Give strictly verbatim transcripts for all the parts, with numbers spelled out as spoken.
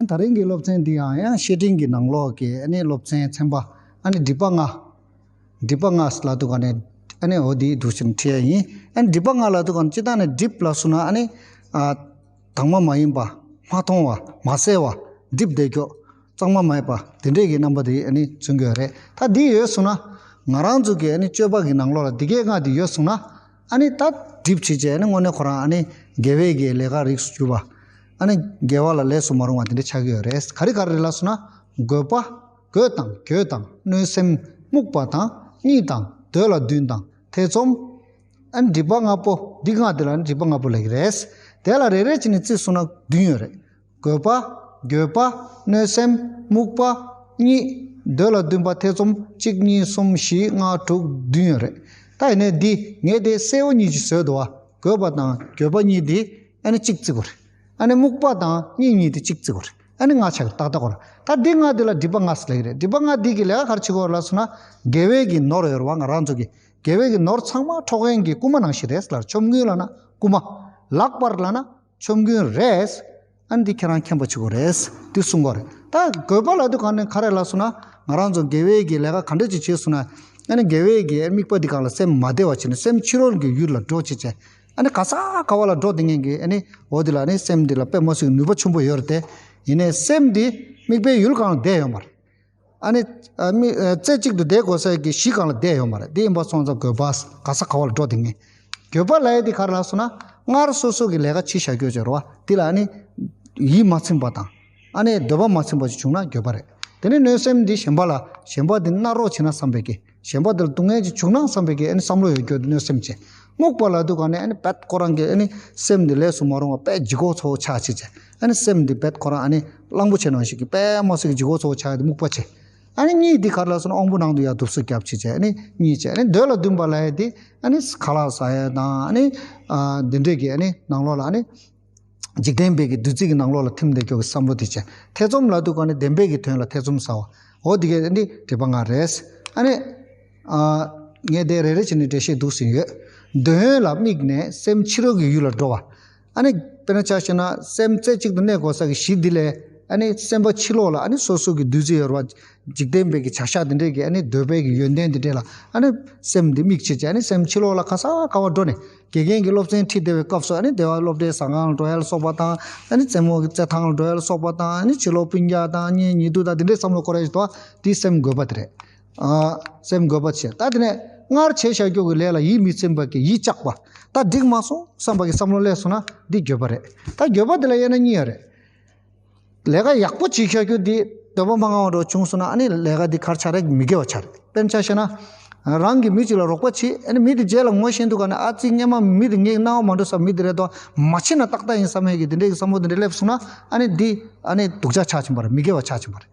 ད་རིང་གི་སློབ་ཚན་འདི་ཡང་ཡང་བཤེས་སྤྲིང་གི་ནང་ལོགས་ཀྱི་ཨ་ནི་སློབ་ཚན་ཚན་པ་ཨ་ནི་སྒྲིབ་པ་ལྔ། སྒྲིབ་པ་ལྔ་ལབ་དུས་ག་ནས་ཨ་ནི་འོ་འདི་འདུག་ཕྱིན་ཁྲིད་ཡ་ཡིན། ཨ་ནི་སྒྲིབ་པ་ལྔ་ལབ་དུས་ག་ནས་སྤྱིར་བཏང་ནས་སྒྲིབ་ལབ་སོང་ན་ཨ་ནི་ཨ། དྭངས་མ་མ་ཡིན་པ། མ་མཐོང་བ། མ་གསལ་བ། སྒྲིབ་བསྡད་ཀྱོག་གཙང་མ་མ་ཡིན་པ་དེ་འདྲས་ཀྱི་རྣམ་པ་དེ་ཨ་ནི་མཚོན་གྱི་ཡོད་རེད། ད་འདི་ཡོད་སོང་ན་ང་རང་ཚོ་གི་ཨ་ནི་སྤྱོད་པ་གི་ནང་ལོགས་ལ་འདི་གས་ལྔ་འདི་ཡོད་སོང་ན་ཨ་ནི་ད་སྒྲིབ་བྱེད་བྱས་ཨ་ནི་དངོས་གནས་ཁོ་རང་ཨ་ནི་དགེ་བའི་གི་ལས་ཀ་རིགས་སུ་གྱུར་པ། ཨ་ནི་དགེ་བ་ལ་ལས་སུ་མ་རུང་བ་དེ་འདྲ་ཆགས་ཀྱི་ཡོད་རེད། ག་རེ་ག་རེ་རེད་ལབ་སོང་ན་རྒོད་པ། རྒོད་དང་འགྱོད་དང་གནོད་སེམས། རྨུགས་པ་དང་གཉིད་དང་འདོད་ལ་འདུན་དང་ཐེ་ཚོམ། ཨ་ནི་སྒྲིབ་པ་ལྔ་པོ་འདི་ལྔ་དེ་ལ་ནི་སྒྲིབ་པ་ལྔ་པོ་ལབ་ཀྱི་རེད། དེ་ལ་རེ་རེ་བྱས་ནས་བརྩིས་སོང་ན་བདུན་ཡོད་རེད། རྒོད་པ། འགྱོད་པ། གནོད་སེམས། རྨུགས་པ། གཉིད། འདོད་ལ་འདུན་པ། ཐེ་ཚོམ། གཅིག་གཉིས་གསུམ་བཞི་ལྔ་དྲུག་བདུན་ཡོད་རེད། ད་ཡིན་ནའི་འདི་ངས་དེ་གསལ་བོ་གཉིས་ཅིག་བཟོས་འདུག་བ། རྒོད་པ་དང་འགྱོད་པ་གཉིས་དེ་ཨ་ནི་གཅིག་བརྩི་དགོས་རེད། ཨ་ནི་རྨུགས་པ་དང་གཉིད་གཉིས་དེ་གཅིག་བརྩི་དགོས་རེད། ཨ་ནི་ལྔ་ཆགས་ཀྱི་ཏག་ཏག་གོ་ར། ད་འདི་ལྔ་འདི་ལ་སྒྲིབ་པ་ལྔ་ཟེར་ལབ་ཀྱི་རེད། སྒྲིབ་པ་ལྔ་འདི་གི་ལས་ཀ་ག་རེ་བྱེད་དགོས་རེད་ལབ་སོང་ན་དགེ་བའི་གི་ནོར་ཡོད་རེད་བ། ང་རང་ཚོ་གི་དགེ་བའི་གི་ནོར་ཚང་མ་འཕྲོག་མཁན་གྱི་རྐུན་མ་ནང་བཞིན་རེད་ཟེར། ཆོམ་རྐུན་ལབ་ན་རྐུན་མ། ལག་པར་ལབ་ན་ཆོམ་རྐུན་རེད། ཨ་ནི་འདི་ཁྱེད་རང་མཁྱེན་པ་བྱེད་དགོས་རེད། འདི་གསུང་དགོས་རེད། ད་རྒོད་པ་ལབ་དུས་གང་ནས་ག་རེ་ལབ་སོང་ན་ང་རང་ཚོ་དགེ་བའི་གི་ལས་ཀ་ག་འདྲ་ཅིག་བྱས་སོང་ན་ཨ་ནི་དགེ་བའི་གི་དམིགས་པ་འདི་སྒང་ལ་སེམས་མ་བདེ་བ་བྱས་ནས་སེམས་ཕྱི་རོལ་གྱི་ཡུལ་ལ་འགྲོ་བྱེད་བྱས། ཨ་ནི་ག་ས་ག་བ་ལ་འགྲོ་བསྡད་མཁན་གྱི་ཨ་ནི་འོ་འདི་ལ་ཨ་ནི་སེམས་འདི་ལ་དཔེ་མ་སྲིད་ནུས་པ་ཆེན་པོ་ཡོད་རེད་དེ། ཡིན་ནའི་སེམས་འདི་དམིགས་པའི་ཡུལ་སྒང་ལ་བསྡད་ཡོད་མ་རེད། ཨ་ནི་ཨ་མི་ཨ་རྩེ་གཅིག་ཏུ་བསྡད་དགོས་ས་ཀྱི་གཞི་སྒང་ལ་བསྡད་ཡོད་མ་རེད། དེ་ཡིན་པ་སོང་ཙང་རྒོད་པ་ག་ས་ག་བ་ལ་འགྲོ་བསྡད་མཁན། འགྱོད་པ་ལབ་ཡས་དེ་ག་རེ་ལབ་སོང་ན་སྔར་སོ་སོ་གི་ལས་ཀ་བྱེད་བཞག་རྒྱུ་ཅིག་ཡོད་རེད་བ། དེ་ལ་ཨ་ནི་ཡིད་མ་ཚིམ་པ་དང་ཨ་ནི་འདོད་པ་མ་ཚིམ་པ་ཅིག་བྱུང་ན་འགྱོད་པ་རེད། དེ་ནས་གནོད་སེམས་འདི་གཞན་པ་ལ་གཞན་པ་འདི་མནར་རོགས་བྱེད་ན་བསམ་པའི་གི། གཞན་པ་དེར་སྡུག་བསྔལ་ཅིག་བྱུང་ན་བསམ་པའི་གི་ཨ་ནི་བསམ་བློ་ཡོད་རྒྱུ་དེ་གནོད་སེམས་བྱེད། རྨུགས་པ་ལབ་དུས་ག་ནས་ཨ་ནི་རྦད་ཁོ་རང་གི་ཨ་ནི་སེམས་འདི་ལས་སུ་མ་རུང་བ་དཔེ་ལྗིད་ཁོག་ཚ་བོ་ཆགས་བྱེད་བྱས། ཨ་ནི་སེམས་འདི་རྦད་ཁོ་རང་ཨ་ནི་གླང་པོ་ཆེ་ནང་བཞིན་གི་དཔེ་མ་སྲིད་ཀྱི་ལྗིད་ཁོག་ཚ་བོ་ཆགས་ཡ་དེ་རྨུགས་པ་བྱེད། ཨ་ནི་གཉིད་འདི་ག་རེ་ལབ་སོང་ན་དབང་པོ་ནང་དུ་ཡར་གདུབ་གསོད་རྒྱབ་བྱེད་བྱས། ཨ་ནི་གཉིད་བྱེད། ཨ་ནི་འདོད་ལ་འདུན་པ་ལབ་ཡ་དེ་ཨ་ནི་ཁ་ལག་ཟ་ཡ་དང་ཨ་ནི་ཨ་འདི་འདྲས་ཀྱི་ཨ་ནི་ནང་ལོགས་ལ་ཨ་ནི། འཇིག་རྟེན་པའི་གི་བདུད་རྩི་གི་ནང་ལོགས་ལ་ཐིམ་བསྡད་ཀྱོག་གི་བསམ་བློ་དེ་བྱས། ཐེ་ཚོམ་ལབ་དུས་ག་ནས་བདེན་པའི་གི་དོན་ལ་ཐེ་ཚོམ་ཟ་བ། འོ་དེ་གས་འདི་སྒྲིབ་པ་ལྔ་རེད། ཨ་ནི་ཨ་ངས་དེ་རེ་རེ་བྱས་ནས་འགྲེལ་བཤད་འདུག་ཟིན་ཡོད། འདོད་ཡོན་ལ་དམིགས་ནས་སེམས་ཕྱི་རོལ་གྱི་ཡུལ་ལ་འགྲོ་བ། ཨ་ནི་དཔེར་ན་ཆ་བཞག་ན་སེམས་རྩེ་གཅིག་ཏུ་གནས་དགོས་ས་གི་གཞི་འདི་ལས་ཨ་ནི་སེམས་པ་ཕྱི་ལོགས་ལ་ཨ་ནི་སོ་སོ་གི་བདུད་རྩི་ཡོད་རེད་བ། འཇིག་རྟེན་པའི་གི་བྱ་གཞག་འདི་འདྲས་ཀྱི་ཨ་ནི་འདོད་པའི་གི་ཡོན་ཏན་འདི་འདྲས་ལ་ཨ་ནི་སེམས་འདི་དམིགས་བྱེད་ཀྱི་ཨ་ནི་སེམས་ཕྱི་ལོགས་ལ་ག་ས་ག་བ་འགྲོ་ནས་དགེ་རྒན་གྱི་སློབ་ཚན་ཁྲིད་བསྡད་པའི་སྐབས་སུ་ཨ་ནི་སྡེ་བ་སློབ་གྲྭའི་ཟ་ཁང་ལ་འགྲོ་ཡ་ལ་སོགས་པ་དང་ཨ་ནི་རྩེད་མོ་གི་རྩེད་ཐང་ལ་འགྲོ་ཡ་ལ་སོགས་པ་དང་ཨ་ནི་ཕྱི་ལོགས་སྤུན་ཀྱག་དང་གཉེན་ཉེ་དུ་དང་འདི་འདྲས་བསམ་བློ་འཁོར་ཡ་ཞིག་འདུག་བ། འདི་སེམས་རྒོད་པ་དེ་རེད། ཨ་སེམས་རྒོད་པ་བྱས། ད་དེ་ནས་སྔར་བྱས་བཞག་རྒྱུ་གི་ལས་ལ་ཡིད་མི་ཚིམ་པ་གི་ཡིད་གཅགས་པ། ད་འགྲིག་མ་སོང་བསམ་པ་གི་བསམ་བློ་སླེབས་སོང་ན་འདི་འགྱོད་པ་རེད། ད་འགྱོད་པ་དེ་ལ་དབྱེ་ན་གཉིས་ཡོད་རེད། ལས་ཀ་ཡག་པོ་བྱེད་ཤར་རྒྱུ་འདི་འདོད་པ་མ་ང་བ་འགྲོ་བྱུང་སོང་ན་ཨ་ནི་ལས་ཀ་འདི་གར་ཆ་རེད་མི་དགེ་བ་ཆ་རེད། དཔེར་ན་ཆ་བཞག་ན། རང་གི་མི་གཅིག་ལ་རོགས་པ་བྱེད་ཨ་ནི་མི་དེ་རྗེས་ལ་ངོ་ཤེས་འདུག་ག་ནི་ཨ་ཙི་སྔས་མ་མི་དེ་ངའི་སྣང་བ་མ་འགྲོ་ས་མི་དེ་རེད་དོ། མ་བྱེད་ན་ཏག་ཏག་ཡིན་བསམ་ཡས་ཀྱི་དེ་འདྲས་ཀྱི་བསམ་བློ་དེ་འདྲས་སླེབས་སོང་ན་ཨ་ནི་འདི་ཨ་ནི་སྡུག་ཅག་ཆགས་ཕྱིན་པ་རེད། མི་དགེ་བ་ཆགས་ཕྱིན་པ་རེད།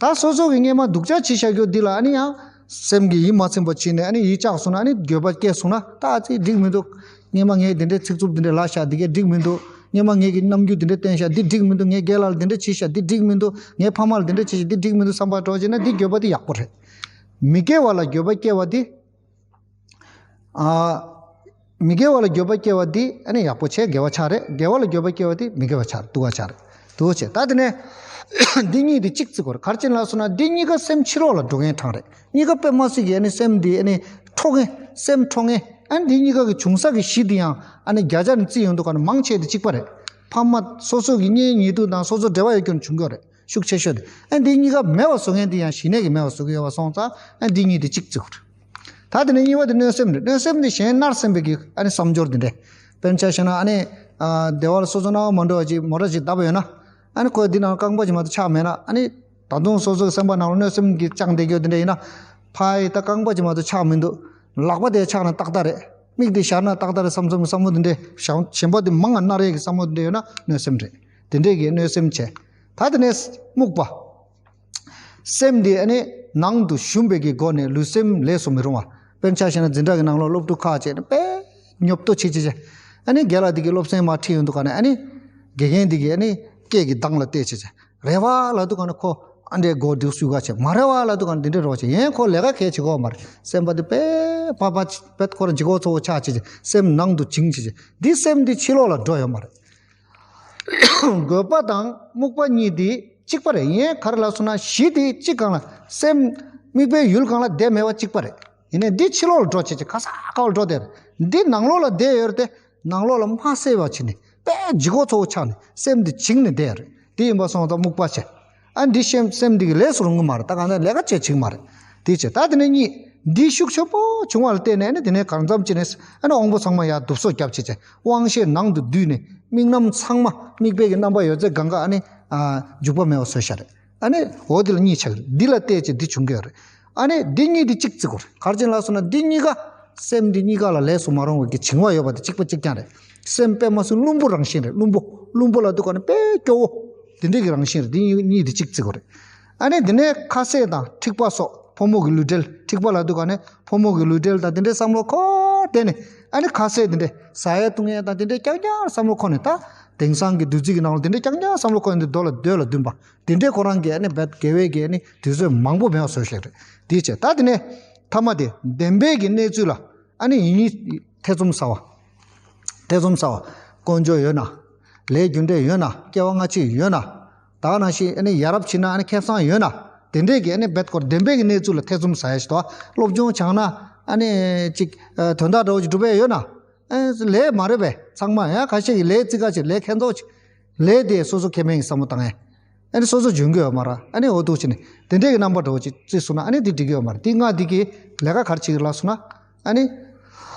ད་སོ་སོ་གི་སྔས་མ་སྡུག་ཅག་བྱེད་བཞག་རྒྱུ་འདི་ལ་ཨ་ནི་ཡང་སེམས་ཀྱི་ཡིད་མ་ཚིམ་པ་བྱས་ནས་ཨ་ནི་ཡིད་གཅགས་སོང་ན་ཨ་ནི་འགྱོད་པ་སྐྱེས་སོང་ན་ད་ཨ་ཙི་འགྲིག་མི་འདུག་སྔས་མ་ངས་འདི་འདྲའི་ཚིག་རྩུབ་འདི་འདྲ་ལབ་བཞག་འདི་གས་འགྲིག་མི་འདུག་སྔས་མ་ངས་ཀྱི་རྣམ་འགྱུར་འདི་འདྲ་བསྟན་བཞག་འདི་འགྲིག་མི་འདུག་ངས་རྒན་ལགས་ལ་འདི་འདྲ་བྱས་བཞག་འདི་འགྲིག་མི་འདུག་ངའི་ཕ་མ་ལ་འདི་འདྲ་བྱས་བཞག་འདི་འགྲིག་མི་འདུག་བསམ་པ་འགྲོ་བྱས་ན་འདི་འགྱོད་པ་འདི་ཡག་པོ་རེད། མི་དགེ་བ་ལ་འགྱོད་པ་སྐྱེ་བ་འདི། ཨ། མི་དགེ་བ་ལ་འགྱོད་པ་སྐྱེ་བ་འདི་ཨ་ནི་ཡག་པོ་བྱས་དགེ་བ་ཆགས་རེད། དགེ་བ་ལ་འགྱོད་པ་སྐྱེ་བ་འདི་མི་དགེ་བ་ཆགས་རེད། སྡུག་བ་ཆགས་རེད། འདུག་བྱས་ད་དེ་ནས་འདི་གཉིས་འདི་གཅིག་བརྩི་དགོས་རེད། ག་རེ་བྱས་ན་ལབ་སོང་ན་འདི་གཉིས་ཀ་སེམས་ཕྱི་ལོགས་ལ་འགྲོ་མཁན་གྲངས་རེད། གཉིས་ཀ་དཔེ་མ་སྲིད་ཀྱི་ཨ་ནི་སེམས་འདི་ཨ་ནི་འཕྲོག་མཁན་སེམས་འཕྲོག་མཁན་ཨ་ནི་འདི་གཉིས་ཀ་གི་བྱུང་ས་གི་གཞི་འདི་ཡང་ཨ་ནི་བརྒྱ་ཆ་ནས་བརྩིས་ཡོང་དུས་ག་ནས་མང་ཆེ་འདི་གཅིག་པ་རེད། ཕ་མ་སོ་སོ་གི་གཉེན་ཉེ་དུ་དང་སོ་སོ་འབྲེལ་བ་ཡོད་རྒྱུ་ནས་བྱུང་གི་ཡོད་རེད། ཤུགས་ཆེ་ཤོས་དེ། ཨ་འདི་གཉིས་ཀ་མེད་པ་བཟོ་མཁན་དེ་ཡང་ཞི་གནས་ཀྱིས་མེད་པ་བཟོ་གི་ཡོད་པ་སོང་ཙང་ཨ་འདི་གཉིས་དེ་གཅིག་བརྩི་དགོས་རེད། ད་དེ་ནས་གཉིས་པ་དེ་གནོད་སེམས་རེད། གནོད་སེམས་དེ་གཞན་མནར་སེམས་པའི་གི་ཨ་ནི་བསམ་སྦྱོར་དེ་འདྲས། དཔེར་ན་ཆ་བཞག་ན་ཨ་ནི་ཨ་སྡེ་བ་ལ་སོ་སོ་སྣང་བ་མ་འགྲོ་བ་ཅིག་མོ་ཊ་ཅིག་བརྡབས་པ་ཡོད་ན་ཨ་ནི་ཁོས་འདི་ནང་རྐང་པ་ཅིག་མ་གཏོགས་ཆག་མེད་ན་ཨ་ནི་ད་དུང་སོ་སོ་གི་སེམས་པ་ནང་ལ་གནོད་སེམས་ཀྱི་ཅང་བསྡད་ཀྱི་ཡོད་དེ་འདྲས་ཡིན་ན་ཕ་ཡི་ད་རྐང་པ་ཅིག་མ་གཏོགས་ཆག་མི་འདུག་ལག་པ་དེ་ཆག་ན་ཏག་ཏག་རེད། མིག་དེ་ཞར་ན་ཏག་ཏག་རེད་བསམ་བསམ་བསམ་བློ་དེ་འདྲས་གཞན་པ་དེ་མང་ང་མནར་ཡས་ཀྱི་བསམ་བློ་དེ་འདྲས་ཡོད་ན་གནོད་སེམས་རེད། དེ་འདྲས་ཀྱི་གནོད་སེམས་བྱས། ད་དེ་ནས་རྨུགས་པ། སེམས་འདི་ཨ་ནི་ནང་དུ་ཞུམ་པའི་གི་སྒོ་ནས་ལུས་སེམས་ལས་སུ་མི་རུང་བ། དཔེར་ན་ཆ་བཞག་ན་འཛིན་གྲྭ་གི་ནང་ལོགས་སློབ་ཕྲུག་ཁག་ཅིག་ནི་དཔེ་ཉོབ་ཏོ་བྱེད་བྱེད་བྱེད། ཨ་ནི་རྒན་ལགས་འདི་གི་སློབ་ཚན་མར་ཁྲིད་ཡོང་དུས་ག་ནས་ཨ་ནི་དགེ་རྒན་འདི་གི་ཨ་ནི་སྐད་ཀྱི་གདངས་ལ་བལྟས་བྱེད་བྱེད། རེད་བ་ལབ་དུས་ག་ནས་ཁོ་ཨ་འདྲས་མགོ་འདུག་སུས་ག་བྱེད། མ་རེད་བ་ལབ་དུས་ག་ནས་འདི་འདྲས་རོགས་བྱེད། ཡིན་ཁོ་ལས་ཀ་གལ་བྱེད་ཀྱི་ཡོད་མ་རེད། སེམས་པ་འདི་དཔེ་ཕ་ཕ་དཔེ་ཁོ་རང་ལྗིད་ཁོག་ཚ་བོ་ཆགས་བྱེད་བྱེད། སེམས་ནང་དུ་བྱིང་བྱེད་བྱེད། འདི་སེམས་འདི་ཕྱི་ལོགས་ལ་འགྲོ་ཡོད་མ་རེད། རྒོད་པ་དང་རྨུགས་པ་གཉིས་དེ་གཅིག་པ་རེད། ཡིན་ག་རེ་ལབ་སོང་ན་གཞི་དེ་གཅིག་གང་ལ་སེམས་དམིགས་པའི་ཡུལ་གང་ལ་བསྡད་མེད་པ་གཅིག་པ་རེད། ཡིན་ནའི་འདི་ཕྱི་ལོགས་ལ་འགྲོ་བྱེད་ཀྱི་ག་ས་ག་བར་འགྲོ་བསྡད་རེད། འདི་ནང་ལོགས་ལ་བསྡད་ཡོད་རེད་དེ། ནང་ལོགས་ལ་མ་གསལ་བ་བྱས་ནས་དཔེ་ལྗིད་ཁོག་ཚ་པོ་ཆགས་ནས་སེམས་འདི་བྱིང་ནས་བསྡད་རེད། དེ་ཡིན་པ་སོང་ཙང་རྨུགས་པ་བྱས། ཨ་འདི་སེམས་སེམས་འདི་གི་ལས་སུ་རུང་གི་མ་རེད། ད་གང་ལྟར་ལས་ཀ་བྱེད་བྱེད་ཀྱི་མ་རེད། དེ་བྱས་ད་དེ་ནས་གཉིད་འདི་ཤུགས་ཆེན་པོ་བྱུང་བ་ལ་བརྟེན་ནས་ཨ་ནི་དེ་ནས་གང་འཚམ་ཅིག་ནས་ཨ་ནི་དབང་པོ་ཚང་མ་ཡར་བསྡུ་གསོག་རྒྱབ་བྱས་བྱས་དབང་ཤེས་ནང་དུ་བསྡུས་ནས་དམིགས་རྣམ་ཚང་མ་དམིགས་པའི་གི་རྣམ་པ་ཡོད་ཚད་གང་ག་ཨ་ནི་ཨ་འཇུག་པ་མེད་པ་བཟོས་བཞག་རེད། ཨ་ནི་འོ་འདི་ལ་གཉིད་ཆག་གི་རེད། འདི་ལ་བལྟས་བྱས་འདི་བྱུང་གི་ཡོད་རེད། ཨ་ནི་འདི་གཉིས་འདི་གཅིག་བརྩི་དགོས་རེད། ག་རེ་བྱས་ལབ་སོང་ན་འདི་གཉིས་ཀ་སེམས་འདི་གཉིས་ཀ་ལ་ལས་སུ་མ་རུང་བའི་གི་བྱིང་བ་ཡོད་པ་དེ་གཅིག་པ་གཅིག་རྐྱང་རེད། སེམས་དཔེ་མ་སྲིད་བླུན་པོ་རང་བཞིན་རེད། བླུན་པོ་བླུན་པོ་ལབ་དུས་ག་ནས་དཔེ་སྐྱོ་བོ་དེ་འདྲས་ཀྱི་རང་བཞིན་རེད། འདི་གཉིས་འདི་གཅིག་བརྩི་དགོས་རེད། ཨ་ནི་འདི་ནས་ཁ་ཟས་དང་འཁྲིག་པ་སོགས་ཕོ་མོ་གི་ལུས་འབྲེལ། འཁྲིག་པ་ལབ་དུས་ག་ནས་ཕོ་མོ་གི་ལུས་འབྲེལ་དང་དེ་འདྲས་བསམ་བློ་འཁོར་བསྡད་ནས་ཨ་ནི་ཁ་ཟས་དེ་འདྲས་ཟ་ཡ་བཏུང་ཡ་དང་དེ་འདྲས་རྐྱང་རྐྱང་བསམ་བློ་འཁོར་ནས་ད་དེང་སང་གི་བདུད་རྩི་གི་ནང་ལ་དེ་འདྲས་རྐྱང་རྐྱང་བསམ་བློ་འཁོར་ནས་འདོད་ལ་འདོད་ལ་འདུན་པ། དེ་འདྲའི་ཁོ་རང་གིས་ཨ་ནི་རྦད་དགེ་བའི་གི་ཨ་ནི་དུས་ཚོད་མང་པོ་མེད་པ་བཟོས་བཞག་རེད། དེའི་ཕྱིར་ད་དེ་ནས་མཐའ་མ་དེ་བདེན་པའི་གི་གནས་ཚུལ་ལ་ཨ་ནི་ཡིན་ཡིན་ཐེ་ཚོམ་ཟ་བ། ཐེ་ཚོམ་ཟ་བ། དཀོན་མཆོག་ཡོད་ན། ལས་རྒྱུ་འབྲས་ཡོད་ན། སྐྱེ་བ་སྔ་ཕྱི་ཡོད་ན། ད་ག་ནང་བཞིན་ཨ་ནི་ཡ་རབས་ཕྱིན་ན་ཨ་ནི་ཁེ་བཟང་ཡོད་ན། དེ་འདྲའི་གི་ཨ་ནི་རྦད་སྐོར་བདེན་པའི་གི་གནས་ཚུལ་ལ་ཐེ་ཚོམ་ཟ་ཡ་ཞིག་འདུག་སློབ་སྦྱོང་སྦྱངས་ན་ཨ་ནི་ཅིག་དོན་དག་འདྲ་བོ་ཅིག་འགྲུབ་པ་ཡོད་ན། ཨེ། ལས་མ་རེད་པས། ཚང་མ་ཡང་ཁ་ཤས་ཀྱིས་ལས་བརྩི་ག་ཅིག་ལས་ཁེ་ཚོགས་ཅིག་ལས་དེ་སོ་སོ་ཁེ་ཕན་གྱི་བསམ་བློ་བཏང་ཡས། ཨ་ནི་སོ་སོ་འཇོན་གྱི་ཡོད་མ་རེད། ཨ་ནི་འོ་འདུག་བྱས་ནས་དེ་འདྲས་ཀྱི་རྣམ་པ་འདྲ་བོ་ཅིག་བརྩིས་སོང་ན་ཨ་ནི་དེ་འགྲིག་གི་ཡོད་མ་རེད། དེ་ལྔ་དེ་གི་ལས་ཀ་ག་རེ་བྱེད་ཀྱི་ལབ་སོང་ན་ཨ་ནི་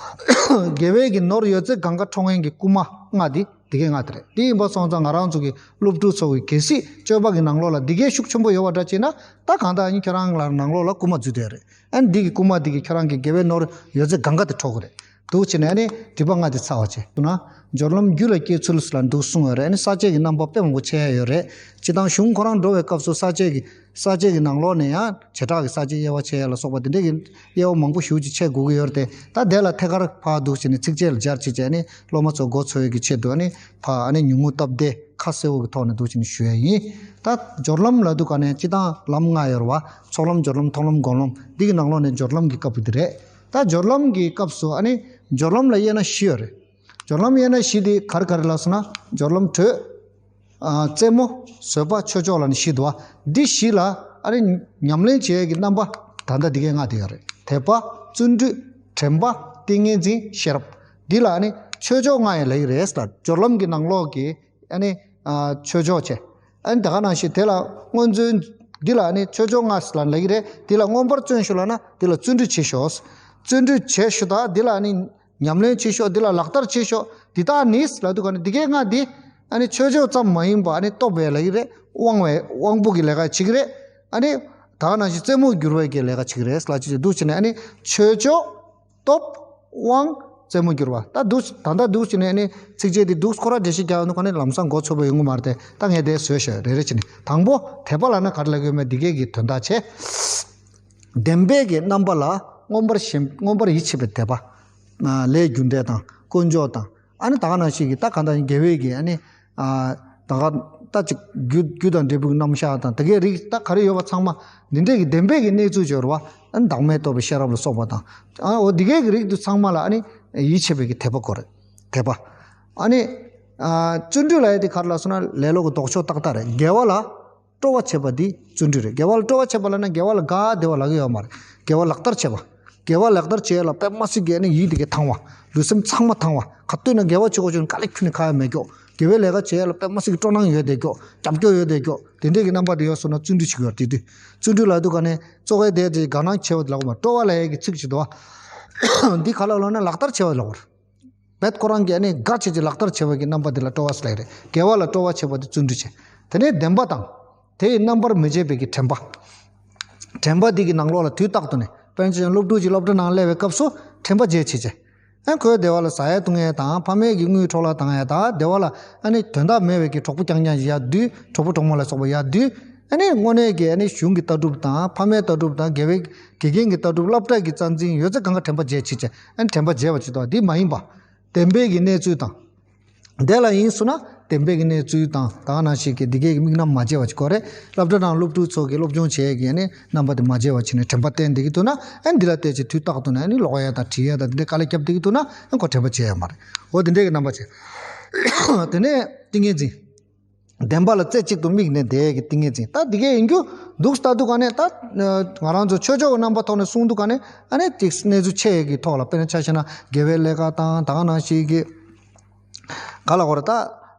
དགེ་བའི་གི་ནོར་ཡོད་ཚད་གང་ག་འཕྲོག་མཁན་གྱི་རྐུན་མ་ལྔ་དེ་དེ་གའི་ལྔ་དེ་རེད། དེ་ཡིན་པ་སོང་ཙང་ང་རང་ཚོ་གི་སློབ་ཕྲུག་ཚོ་གི་གལ་སྲིད་སྤྱོད་པ་གི་ནང་ལོགས་ལ་དེ་གའི་ཤུགས་ཆེན་པོ་ཡོད་པ་འདྲ་བྱས་ན་ད་གང་ལྟར་ཨ་ནི་ཁྱོད་རང་ལ་ནང་ལོགས་ལ་རྐུན་མ་འཛུལ་བསྡད་ཡོད་རེད། ཨ་ནི་འདི་གི་རྐུན་མ་འདི་གིས་ཁྱོད་རང་གི་དགེ་བའི་ནོར་ཡོད་ཚད་གང་ག་དེ་འཕྲོག་གི་རེད། འདུག་བྱས་ནས་ཨ་ནི་སྒྲིབ་པ་ལྔ་དེ་ཚར་བ་བྱས་འདུག་ན། སྦྱོར་ལམ་རྒྱུད་ལ་སྐྱེ་ཚུལ་ལ་འདུག་གསུངས་ཡོད་རེད། ཨ་ནི་ས་བཅད་ཀྱི་རྣམ་པ་དཔེ་མང་པོ་ཕྱེ་ཡ་ཡོད་རེད། སྤྱིར་བཏང་གཞུང་ཁོ་རང་འགྲོ་བའི་སྐབས་སུ་ས་བཅད་ཀྱི་ས་བཅད་ཀྱི་ནང་ལོགས་ནས་ཡང་བྱེ་བྲག་གི་ས་བཅད་དབྱེ་བ་ཕྱེ་ཡ་ལ་སོགས་པ་དེ་འདྲས་ཀྱི་དབྱེ་བ་མང་པོ་ཞེ་པོ་ཅིག་ཕྱེ་དགོས་ཀྱི་ཡོད་རེད་དེ། ད་དེ་ལ་ཐད་ཀར་ཕར་འདུག་བྱས་ནས་ཚིགས་བཅད་ལ་སྦྱར་བྱས་བྱས་ནས་སློབ་མ་ཚོ་མགོ་ཚོས་ཀྱི་ཆེད་དུ་ཨ་ནི་ཕར་ཨ་ནི་ཉུང་ངུ་སྟབས་བདེ་ཁ་གསལ་བོ་གི་ཐོག་ནས་འདུག་བྱས་ནས་ཞུ་ཡ་ཡིན། ད་སྦྱོར་ལམ་ལབ་དུས་ག་ནས་སྤྱིར་བཏང་ལམ་ལྔ་ཡོད་རེད་བ། ཚོགས་ལམ་སྦྱོར་ལམ་མཐོང་ལམ་སྒོམ་ལམ་འདི་གི་ནང་ལོགས་ནས་སྦྱོར་ལམ་གྱི་སྐབས་དེ་རེད། ད་སྦྱོར་ལམ་གྱི་སྐབས་སུ་ཨ་ནི་སྦྱོར་ལམ་ལ་དབྱེ་ན་བཞི་ཡོད་རེད། སྦྱོར་ལམ་དབྱེ་ན་བཞི་དེ་ག་རེ་ག་རེ་ལབ་སོང་ན་སྦྱོར་ལམ་དྲོད། ཨ། རྩེ་མོ། བཟོད་པ། ཆོས་མཆོག་ལབ་ནས་བཞི་འདུག་བ། འདི་བཞི་ལ་ཨ་ནི་ཉམས་ལེན་བྱེད་ཡས་ཀྱི་རྣམ་པ་ད་ལྟ་འདི་གའི་ལྔ་དེ་ཡོད་རེད། དད་པ། བརྩོན་འགྲུས། དྲན་པ། ཏིང་ངེ་འཛིན། ཤེས་རབ། འདི་ལ་ཨ་ནི་ཆོས་མཆོག་ལྔ་ཡང་ལབ་ཀྱི་རེད་ལ། སྦྱོར་ལམ་གྱི་ནང་ལོགས་ཀྱི་ཨ་ནི་ཨ། ཆོས་མཆོག་བྱས། ཨ་ནི་ད་ག་ནང་བཞིན་དེ་ལ་སྔོན་བརྩོན། འདི་ལ་ཨ་ནི་ཆོས་མཆོག་ལྔ་ལ་ལབ་ཀྱི་རེད། འདི་ལ་མངོན་པར་བརྩོན་ཤོག་ལབ་ན་འདི་ལ་བརྩོན་འགྲུས་བྱེད་ཤོག་བརྩོན་འགྲུས་བྱེད་ཤོག་ད་འདི་ལ་ཨ་ནི་ཉམས་ལེན་བྱེད་ཤོག་འདི་ལ་ལག་བསྟར་བྱེད་ཤོག་འདི་དག་ནི་ལབ་དུས་ག་ནས་འདི་གའི་ལྔ་འདི་ཨ་ནི་ཆོས་མཆོག་ཙམ་མ་ཡིན་པ་ཨ་ནི་སྟོབས་པའི་ལབ་ཀྱི་རེད། དབང་བའི་དབང་པོ་གི་ལས་ཀ་བྱེད་ཀྱི་རེད། ཨ་ནི་ད་ག་ནང་བཞིན་རྩེ་མོར་གྱུར་པའི་གི་ལས་ཀ་བྱེད་ཀྱི་རེད་ལབ་ཅིག་འདུག་བྱས་ནས་ཨ་ནི་ཆོས་མཆོག་སྟོབས། དབང་། རྩེ་མོར་གྱུར་པ། ད་འདུག་ད་ལྟ་འདུག་བྱས་ནས་ཨ་ནི་ཚིགས་བཅད་འདི་འདུག་ཁོ་ར་འགྲེལ་བཤད་རྒྱག་ཡོང་དུས་ག་ནས་ལམ་སང་མགོ་ཚོས་པ་ཡོང་གི་མ་རེད་དེ། ད་ངས་དེ་བཟོས་ཤག་རེ་རེ་བྱས་ནས། དང་པོ་དད་པ་ལབ་ན་ག་རེ་ལབ་ཀྱི་ཡོད་མེད་འདི་གའི་གི་དོན་དག་བྱས། བདེན་པའི་གི་རྣམ་པ་ལ་མངོན་པར་ཞེན། མངོན་པར་ཡིད་ཆེས་པའི་དད་པ། ལས་རྒྱུ་འབྲས་དང་དཀོན་མཆོག་དང་། ཨ་ནི་ད་ག་ནང་བཞིན་གྱི་ད་ག་ད་དགེ་བའི་གི་ཨ་ནི་ཨ་ད་ག་ད་ཅིག་རྒྱུ་རྒྱུ་དང་འབྲས་བུའི་རྣམ་གཞག་དང་དེ་གའི་རིགས་ད་ག་རེ་ཡོད་པ་ཚང་མ་འདི་འདྲས་ཀྱི་བདེན་པའི་གི་གནས་ཚུལ་སྦྱོར་བ། ཨ་ནི་བདག་མེད་རྟོགས་པའི་ཤེས་རབ་ལ་སོགས་པ་དང་། ཨ་འོ་འདི་གའི་གི་རིགས་དུ་ཚང་མ་ལ་ཨ་ནི་ཡིད་ཆེས་པའི་གི་དད་པ་དགོས་རེད། དད་པ། ཨ་ནི་ཨ་བརྩོན་འགྲུས་ལབ་ཡ་དེ་ག་རེ་ལབ་སོང་ན་ལེ་ལོ་གི་ལྡོག་ཕྱོགས་ཏག་ཏག་རེད། དགེ་བ་ལ་སྤྲོ་བ་བྱེད་པ་འདི་བརྩོན་འགྲུས་རེད། དགེ་བ་ལ་སྤྲོ་བ་བྱེད་པ་ལབ་ན་དགེ་བ་ལ་དགའ་བདེ་བ་ལབ་ཀྱི་ཡོད་མ་རེད། དགེ་བ་ལག་བསྟར་བྱེད་པ། དགེ་བ་ལག་བསྟར་བྱེད་ཡ་ལ་དཔེ་མ་སྲིད་ཀྱི་ཨ་ནི་ཡིད་དེ་གའི་ཐང་བ། ལུས་སེམས་ཚང་མ་ཐང་བ། ག་དུས་ན་དགེ་བ་བྱེད་དགོས་བྱུང་ན་དཀའ་ལས་ཁྱོན་ནས་ཁག་ཡ་མེད་ཀྱོག་དགེ་བའི་ལས་ཀ་བྱེད་ཡ་ལ་དཔེ་མ་སྲིད་ཀྱི་སྤྲོ་སྣང་ཡོད་བསྡད་ཀྱོག་རྒྱབ་སྐྱོར་ཡོད་བསྡད་ཀྱོག་དེ་འདྲས་ཀྱི་རྣམ་པ་དེ་ཡོད་སོང་ན་བརྩོན་འགྲུས་བྱེད་ཀྱི་ཡོད་རེད། དེ་དུས་བརྩོན་འགྲུས་ལབ་དུས་ག་ནས་ཚོགས་པའི་དེ་དེ་དགའ་སྣང་ཆེ་བ་དེ་ལབ་དགོས་མ། སྤྲོ་བ་ལབ་ཡ་གི་ཚིག་ཅིག་འདུག་བ། འདི་ག་ལ་ལབ་ན་ལག་བསྟར་བྱེད་པ་ལབ་དགོས་རེད། བེད་ཁོ་རང་གིས་ཨ་ནི་དགའ་བྱེད་ཀྱི་ལག་བསྟར་བྱེད་པ་གི་རྣམ་པ་དེ་ལ་སྤྲོ་བ་ཟེར་ལབ་ཀྱི་རེད། དགེ་བ་ལ་སྤྲོ་བ་བྱེད་པ་དེ་བརྩོན་འགྲུས་བྱེད། དེ་ནས་བདེན་པ་དང་། དེ་ཡི་རྣམ་པར་མི་འབྱེད་པའི་གི་དྲན་པ། དྲན་པ་འདི་གི་ནང་ལོགས་ལ་དུས་རྟག་ཏུ་ནས་དཔེར་ན་ཆ་བཞག་སློབ་ཕྲུག་ཅིག་སློབ་གྲྭ་ནང་སླེབས་པའི་སྐབས་སུ་དྲན་པ་བརྗེད་བྱེད་བྱེད། ཨ་ཁོའི་བདེ་བ་ལ་ཟ་ཡ་བཏུང་ཡ་དང་ཕ་མའི་གི་དངུལ་འཕྲོ་བརླག་བཏང་ཡ་དང་བདེ་བ་ལ་ཨ་ནི་དོན་དག་མེད་པའི་གི་གྲོགས་པོ་རྐྱང་རྐྱང་ཡར་འདུས། གྲོགས་པོ་གྲོགས་མོ་ལ་སོགས་པ་ཡར་འདུས། ཨ་ནི་དངོས་གནས་ཀྱི་ཨ་ནི་གཞུང་གི་ལྟ་གྲུབ་དང་ཕ་མའི་ལྟ་གྲུབ་དང་དགེ་བའི་དགེ་རྒན་གྱི་ལྟ་གྲུབ་སློབ་གྲྭ་གི་རྩ་འཛིན་ཡོད་ཚད་གང་ག་དྲན་པ་བརྗེད་བྱེད་བྱེད། ཨ་ནི་དྲན་པ་བརྗེད་པ་བྱེད་དོ། འདི་མ་ཡིན་པ། བདེན་པའི་གི་གནས་ཚུལ་དང་། དེ་ལ་ཡིན་སོང་ན་བདེན་པའི་གི་གནས་ཚུལ་དང་ད་ག་ནང་བཞིན་གྱི་འདི་གའི་གི་དམིགས་རྣམ་མ་བརྗེད་པ་ཅིག་དགོས་རེད། སློབ་གྲྭ་ནང་སློབ་ཕྲུག་ཚོ་གི་སློབ་སྦྱོང་བྱེད་ཡས་ཀྱི་ཨ་ནི་རྣམ་པ་དེ་མ་བརྗེད་པ་བྱས་ནས་དྲན་པ་བསྟེན་བསྡད་ཀྱི་འདུག་ན། ཨ་ནི་འདི་ལ་བལྟས་ཚེ་དུས་རྟག་ཏུ་ནས་ཨ་ནི་ཀློག་ཡ་དང་བྲིས་ཡ་དང་འདི་འདྲའི་དཀའ་ལས་བརྒྱབ་བསྡད་ཀྱི་འདུག་ན་ཨ་ནི་ཁོ་དྲན་པ་བརྗེད་ཡ་མ་རེད། འོ་དེ་འདྲའི་གི་རྣམ་པ་བྱས། དེ་ནས་ཏིང་ངེ་འཛིན། བདེན་པ་ལ་རྩེ་གཅིག་ཏུ་དམིགས་ནས་བསྡད་ཡས་ཀྱི་ཏིང་ངེ་འཛིན། ད་འདི་གས་ཡིན་རྒྱུ་འདུག་ལྟ་དུས་ག་ནས་ད་ང་རང་ཚོ་ཆོས་ཕྱོགས་ཀྱི་རྣམ་པ་ཐོག་ནས་གསུང་དུས་ག་ནས་ཨ་ནི་ཏིག་གནས་ཚུལ་ཆེ་ཡས་ཀྱི་ཐོག་ལ། དཔེར་ན་ཆ་བཞག་ན་དགེ་བའི་ལས་ཀ་དང་། ད་ག་ནང་བཞིན་གྱི་ག་ལ་གོ་ར་ད་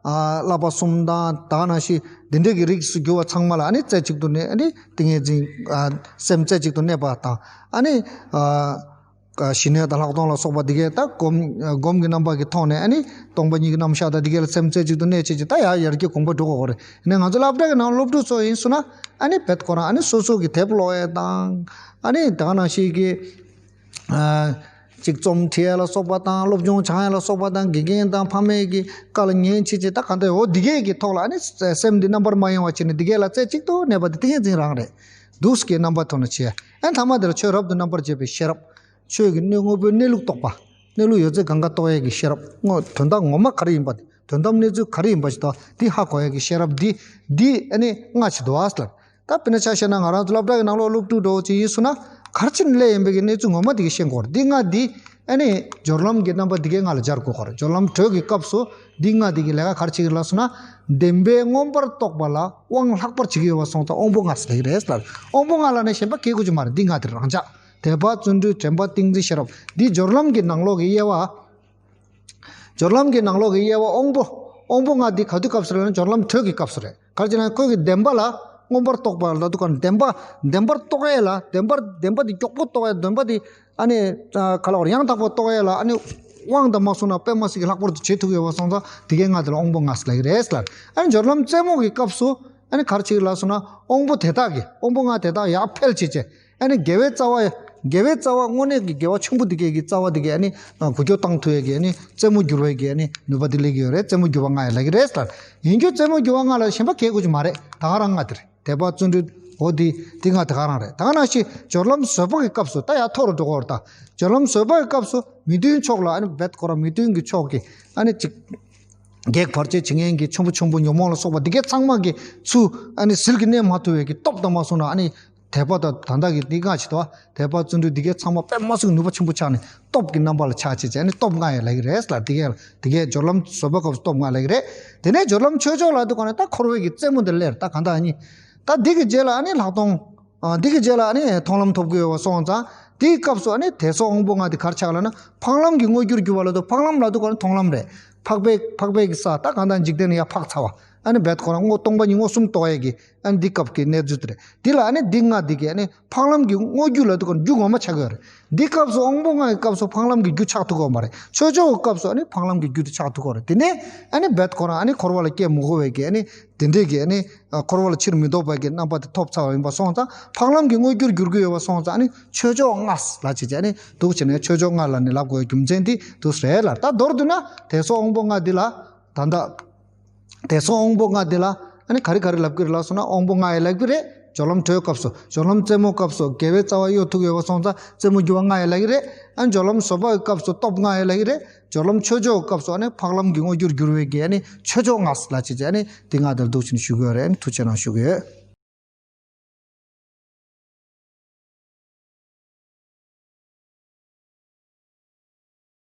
ཨ་བསླབ་པ་གསུམ་དང་། ད་ག་ནང་བཞིན་འདི་འདྲས་ཀྱི་རིགས་སུ་གྱུར་པ་ཚང་མ་ལ་ཨ་ནི་རྩེ་གཅིག་ཏུ་ནས་ཨ་ནི་ཏིང་ངེ་འཛིན་ཨ་སེམས་རྩེ་གཅིག་ཏུ་གནས་པ་དང་། ཨ་ནི་ཨ་ཞི་གནས་དང་ལྷག་མཐོང་ལ་སོགས་པ་འདི་གས་ད་སྒོམ་སྒོམ་གྱི་རྣམ་པ་གི་ཐོག་ནས་ཨ་ནི་སྟོང་པ་ཉིད་ཀྱི་རྣམ་གཞག་དང་འདི་གས་ལ་སེམས་རྩེ་གཅིག་ཏུ་གནས་བྱས་ཀྱི་ད་ཡར་ཡར་རྒྱས་གོང་འཕེལ་འགྲོ་གི་ཡོད་རེད། ཨ་ནི་ང་ཚོ་སློབ་གྲྭ་གི་ནང་སློབ་ཕྲུག་ཚོ་ཡིན་ཟེར་ན་ཨ་ནི་རྦད་ཁོ་རང་ཨ་ནི་སོ་སོ་གི་དེབ་ཀློག་ཡས་དང་། ཨ་ནི་ད་ག་ནང་བཞིན་གྱི་ཨ་ཅིག་རྩོམ་བྲིས་ཡས་ལ་སོགས་པ་དང་། སློབ་སྦྱོང་སྦྱང་ཡས་ལ་སོགས་པ་དང་། དགེ་རྒན་དང་ཕ་མེས་ཀྱི་བཀའ་ལ་ཉན་བྱས་བྱས་ད་ག་འདྲ་འོ་འདི་གས་ཀྱི་ཐོག་ལ་ཨ་ནི་སེམས་འདི་རྣམ་པར་མ་གཡེང་བ་བྱས་ནས་འདི་གས་ལ་རྩེ་གཅིག་ཏུ་གནས་པ་འདི་ཏིང་ངེ་འཛིན་རང་རེད། འདུག་སེ་རྣམ་པ་ཐོག་ནས་བྱས། ཨ་ནི་ཐ་མ་དེ་ལ་ཆོས་རབ་ཏུ་རྣམ་པར་འབྱེད་པའི་ཤེས་རབ། ཆོས་ཀྱི་གནས་དངོས་པོའི་གནས་ལུགས་རྟོགས་པ། གནས་ལུགས་ཡོད་ཚད་གང་ག་རྟོགས་ཡས་ཀྱི་ཤེས་རབ། དངོས་དོན་དག་ངོ་མ་ག་རེ་ཡིན་པ་དེ། དོན་དམ་གནས་ཚུལ་ག་རེ་ཡིན་པ་ཞིག་དང་དེ་ཧ་གོ་ཡས་ཀྱི་ཤེས་རབ་འདི། འདི་ཨ་ནི་ལྔ་ཅིག་འདུག་ཨ་ཟེར། ད་དཔེར་ན་ཆ་བཞག་ན་ང་རང་ཚོ་སློབ་གྲྭ་གི་ནང་ལོགས་སློབ་ཕྲུག་འདྲ་བོ་ཅིག་ཡིན་སོང་ན་ག་རེ་བྱས་ནས་སླེབས་ཡིན་པའི་གི་གནས་ཚུལ་ངོ་མ་དེ་གི་ཤེས་དགོས་རེད། འདི་ལྔ་འདི་ཨ་ནི་སྦྱོར་ལམ་གྱི་རྣམ་པ་འདི་གའི་ལྔ་ལ་སྦྱར་དགོས་ཀྱི་རེད། སྦྱོར་ལམ་དྲོད་ཀྱི་སྐབས་སུ་འདི་ལྔ་འདི་གི་ལས་ཀ་ག་རེ་བྱེད་ཀྱི་ལབ་སོང་ན། བདེན་པའི་མངོན་པར་རྟོགས་པ་ལ་དབང་ལྷག་པར་བྱེད་ཀྱི་ཡོད་པ་སོང་ཙང་དབང་པོ་ལྔ་ཟེར་གྱི་རེད་ལབ། དབང་པོ་ལྔ་ལབ་ན་གཞན་པ་གང་ཡང་དགོས་ཀྱི་མ་རེད། འདི་ལྔ་དེ་རང་འཇགས། དད་པ་བརྩོན་འགྲུས་དྲན་པ་ཏིང་འཛིན་ཤེས་རབ། འདི་སྦྱོར་ལམ་གྱི་ནང་ལོགས་ཀྱི་དབྱེ་བ། སྦྱོར་ལམ་གྱི་ནང་ལོགས་ཀྱི་དབྱེ་བ་དབང་པོ། དབང་པོ་ལྔ་འདི་ག་དུས་སྐབས་སུ་རེད་ན་སྦྱོར་ལམ་དྲོད་ཀྱི་སྐབས་སུ་རེད། ག་རེ་བྱས་ན་ཁོ་གི་བདེན་པ་ལ་མངོན་པར་རྟོགས་པ་ལབ་དུས་ག་བདེན་པ། བདེན་པར་རྟོགས་ཡས་ལ། བདེན་པར་བདེན་པ་འདི་མགྱོགས་པོ་རྟོགས་ཡས། བདེན་པ་འདི་ཨ་ནི་ཨ་ག་ལ་བར་ཡང་དག་པར་རྟོགས་ཡས་ལ་ཨ་ནི་དབང་དུ་མ་སོང་ན་དཔེ་མ་སྲིད་ཀྱི་ལྷག་པར་དུ་བྱེད་ཐུབ་ཡོད་པ་སོང་ཙང་དེ་གའི་ལྔ་དེ་ལ་དབང་པོ་ལྔ་ཟེར་ལབ་ཀྱི་རེད་ལབ། ཨ་ནི་སྦྱོར་ལམ་རྩེ་མོ་གི་སྐབས་སུ་ཨ་ནི་ག་རེ་བྱེད་ཀྱི་ལབ་སོང་ན་དབང་པོ་དེ་དག་གི་དབང་པོ་ལྔ་དེ་དག་ཡར་འཕེལ་བྱས་བྱས། ཨ་ནི་དགེ་བའི་རྩ་བ། དགེ་བའི་རྩ་བ་དངོས་གནས་ཀྱི་དགེ་བ་ཆེན་པོ་འདི་གའི་གི་རྩ་བ་འདི་གའི་ཨ་ནི་འགུལ་སྐྱོད་བཏང་ཐུབ་ཡས་ཀྱི་ཨ་ནི་རྩེ་མོ་བསྒྱུར་བའི་གི་ཨ་ནི་ནུས་པ་འདི་སླེབས་ཀྱི་ཡོད་རེད། རྩེ་མོ་བསྒྱུར་བ་ལྔ་ཡང་ལབ་ཀྱི་རེད་ལབ། ཡིན་རྒྱུ་རྩེ་མོ་བསྒྱུར་བ་ལྔ་ལ་གཞན་པ་གང་ཡང་དགོས་ཀྱི་མ་རེད། ད་ག་རང་ལྔ་དེ་རེད། དད་པ་བརྩོན་འགྲུས། འོ་འདི་འདི་ལྔ་དེ་ག་རང་རེད། ད་ག་ནང་བཞིན་སྦྱོར་ལམ་བཟོད་པ་གི་སྐབས་སུ་ད་ཡར་མཐོ་རུ་འགྲོ་གི་ཡོད་རེད། ད་སྦྱོར་ལམ་བཟོད་པ་གི་སྐབས་སུ་མི་མཐུན་ཕྱོགས་ལ་ཨ་ནི་རྦད་ཁོ་རང་མི་མཐུན་གྱི་ཕྱོགས་ཀྱི་ཨ་ནི་ཅིག་གེགས་བར་ཆད་བྱེད་མཁན་གྱི་ཆེན་པོ་ཆེན་པོ་ཉོན་མོངས་ལ་སོགས་པ་འདི་གའི་ཚང་མ་གི་ཚུར་ཨ་ནི་ཟིལ་གྱིས་གནོན་མ་ཐུབ་པའི་གི་སྟོབས་དང་མ་སོང་ན་ཨ་ནི་དད་པ་དང་ད་ལྟ་གི་འདི་ལྔ་ཅིག་དང་དད་པ་བརྩོན་འགྲུས་འདི་གའི་ཚང་མ་དཔེ་མ་སྲིད་ནུས་པ་ཆེན་པོ་ཆགས་ནས་སྟོབས་ཀྱི་རྣམ་པ་ལ་ཆགས་བྱས་བྱས་ནས་སྟོབས་ལྔ་ཡང་ལབ་ཀྱི་རེད་ལབ། འདི་གའི་འདི་གའི་སྦྱོར་ལམ་བཟོད་པ་སྐབས་སུ་སྟོབས་ལྔ་ལབ་ཀྱི་རེད། དེ་ནས་སྦྱོར་ལམ་ཆོས་མཆོག་ལབ་དུས་ག་ནས་ད་འཁོར་བའི་གི་རྩེ་མོ་འདི་སླེབས་རེད། ད་གང་ལྟར་ཨ་ནི་ད་འདི་གི་རྗེས་ལ་ཨ་ནི་ལྷག་མཐོང་། ཨ་འདི་གི་རྗེས་ལ་ཨ་ནི་མཐོང་ལམ་ཐོབ་ཀྱི་ཡོད་པ་སོང་ཙང་དེའི་སྐབས་སུ་ཨ་ནི་དད་སོགས་དབང་པོ་ལྔ་འདི་ག་རེ་ཆགས་ལབ་ན་འཕགས་ལམ་གྱི་དངོས་རྒྱུར་གྱུར་པ་ལབ་དུས་འཕགས་ལམ་ལབ་དུས་ག་ནས་མཐོང་ལམ་རེད། འཕགས་པའི་འཕགས་པའི་གི་ས་ད་གང་ལྟར་འཇིག་རྟེན་ནས་ཡར་འཕགས་ཚར་བ། ཨ་ནི་རྦད་ཁོ་རང་དངོས་སྟོང་པ་ཉིད་མངོན་སུམ་རྟོགས་ཡས་ཀྱི་ཨ་ནི་འདི་སྐབས་ཀྱི་གནས་ཚུལ་དེ་རེད། འདི་ལ་ཨ་ནི་འདི་ལྔ་འདི་གི་ཨ་ནི་འཕགས་ལམ་གྱི་དངོས་རྒྱུ་ལབ་དུས་ག་ནས་རྒྱུ་ངོ་མ་ཆགས་ཀྱི་ཡོད་རེད། འདི་སྐབས་སུ་དབང་པོ་ལྔ་ཡི་སྐབས་སུ་འཕགས་ལམ་གྱི་རྒྱུ་ཆགས་ཐུབ་ཀྱི་ཡོད་མ་རེད། ཆོས་མཆོག་གི་སྐབས་སུ་ཨ་ནི་འཕགས་ལམ་གྱི་རྒྱུ་དེ་ཆགས་ཐུབ་ཀྱི་ཡོད་རེད། དེ་ནས་ཨ་ནི་རྦད་ཁོ་རང་ཨ་ནི་འཁོར་བ་ལ་སྐྱེ་མི་དགོས་པའི་གི་ཨ་ནི་དེ་འདྲས་ཀྱི་ཨ་ནི་འཁོར་བ་ལ་ཕྱིར་མི་ལྡོག་པའི་གི་རྣམ་པ་དེ་ཐོབ་ཚར་བ་ཡིན་པ་སོང་ཙང་འཕགས་ལམ་གྱི་དངོས་རྒྱུར་འགྱུར་གྱི་ཡོད་པ་སོང་ཙང་ཨ་ནི་ཆོས་མཆོག་ལྔ་ལབ་བྱས་བྱས་ཨ་ནི་འདུག་བྱས་ནས་ཆོས་མཆོག་ལྔ་ལབ་ནས་ལབ་དགོས་པའི་རྒྱུ་མཚན་དེ་འདུག་སེ་རེད་ལབ། ད་མདོར་བསྡུ་ན་དད་སོགས་དབང་པོ་ལྔ་འདི་ལ་ད་ལྟ། དད་སོགས་དབང་པོ་ལྔ་འདི་ལ་ཨ་ནི་ག་རེ་ག་རེ་ལབ་ཀྱི་རེད་ལབ་སོང་ན་དབང་པོ་ལྔ་ཡང་ལབ་ཀྱི་རེད། སྦྱོར་ལམ་དྲོད་སྐབས་སུ། སྦྱོར་ལམ་རྩེ་མོ་སྐབས་སུ་དགེ་བའི་རྩ་བ་གཡོ་ཐུབ་ཡོད་པ་སོང་ཙང་རྩེ་མོ་བསྒྱུར་བ་ལྔ་ཡང་ལབ་ཀྱི་རེད། ཨ་ནི་སྦྱོར་ལམ་བཟོད་པ་གི་སྐབས་སུ་སྟོབས་ལྔ་ཡང་ལབ་ཀྱི་རེད། སྦྱོར་ལམ་ཆོས་མཆོག་གི་སྐབས་སུ་ཨ་ནི་འཕགས་ལམ་གྱི་དངོས་རྒྱུར་འགྱུར་བའི་གི་ཨ་ནི་ཆོས་མཆོག་ལྔ་ལབ་བྱས་བྱས་ཨ་ནི་འདི་ལྔ་དེ་ལ་འདུག་བྱས་ནས་ཞུ་གི་ཡོད་རེད། ཨ་ནི་ཐུགས་རྗེ་གནང་ཞུ་གི་ཡོད།